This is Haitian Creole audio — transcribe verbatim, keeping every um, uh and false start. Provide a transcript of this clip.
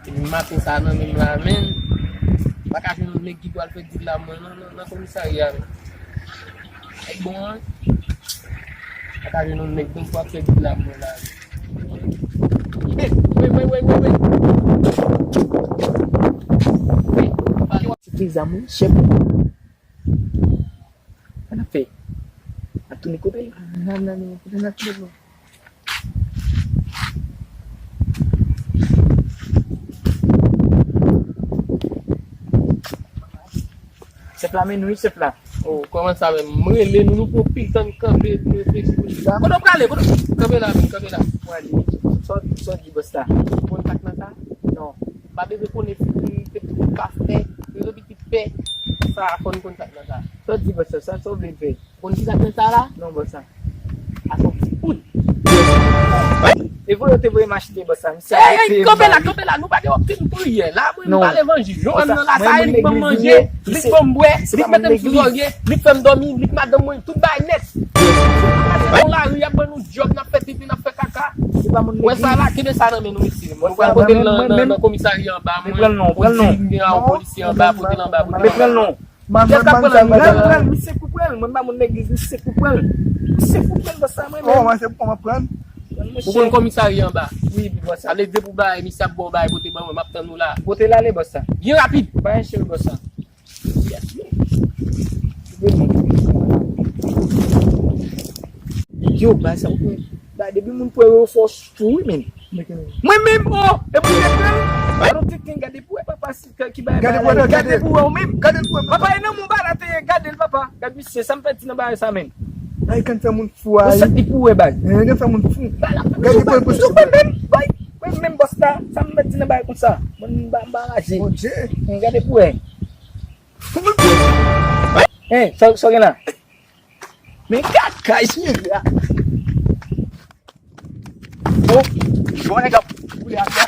Depi maten sa nan menm la, menm. Pa ka jwenn yon nèg ki pral fè dil la mwen nan, nan, nan komisarya, menm. Nèg bon, wi. Pa ka jwenn yon nèg menm pou ap fè dil la mwen la. Hey, wait, wait, wait, wait, wait. Hey, se te zam, wi, chèf. Sa n ap fè? N ap tounen kote l? Nan, nan, nan, kote n ap tounen non? Chèf la, men nou, wi, chèf la. Oh, kòman sa menm? M rele nou, nou pran pil tan n kanpe, nou reflechi pou nou. Kote w prale? Kote w... Kanpe la, menm, kanpe la. Mwen ale. Sa w, sa w di bòs la? Kontak nan sa? Non. M pa bezwen konnen si li te pitit pastè, li te pitit pè. Sa fò n konn sa k nan sa. Sa w di bòs la, sa, sa w vle fè? Konn ki sa k nan sa la? Non, bòs la. A son ti poud. E voye yo te voye m achte bòs la. Misye arete m. Ey, ey, kanpe la, kanpe la. Nou pa gen okenn priyè. La, mwen, m pa levanjil. Yon nonm nan la, sa e li k ban m manje, li k ban m bwè, li k mete m sou zòrye, li k fè m dòmi, li k madanm mwen, tout bagay nèt. Yon lari, y ap ban nou djòb, n ap fè pipi, n ap fè kaka. Wè sa la, kenbe sa nan men nou, mesye. Nou pral pote l nan, nan, nan komisarya anba, mwen. Pran l non, pran l non. Gen yon polisye anba, pote l anba, pote l anba. Pran l non. Kiyès k ap pran l? Pran l, pran l, misye pou pran l. Mwen pa moun legliz, misye pou pran l. Misye pou pran l, bòs la, mwen menm. Oh, mwen se pou mwen pran l. Ou konn komisarya anba? Wi, bòs la. Sa vle di depi w bay, misye ap ba w bay, pote ban mwen, m ap tann ou la. Pote l ale, bòs la. Byen rapid. Pa enche l, bòs la. Yo, bay sa, ou konn. Bay, depi moun pran yo fò tou, wi, men. Mwen menm, oh, e pou mwen pran l. Alò, tenten, gade pou wè, papa, si, ki bay, gade pou wè, gade pou wè, ou menm. Gade pou wè, papa, e nan moun ba la te ye, gade l, papa. Gade misye, sa m fè di nan bagay sa, men. Ay, kan fè moun fou, ay. Sa ki pou wè, bay. Eh, kan fè moun fou. Gade pou wè, pou wè, men, bay. Mwen menm, bòs la, sa m fè di nan bagay konsa. Mwen, m ba, m ba raje. Mon Dieu. Gade pou wè. Hein, sa, sa w gen la? Men gad kay sou nèg la. Oh, bon nèg ap koule atè.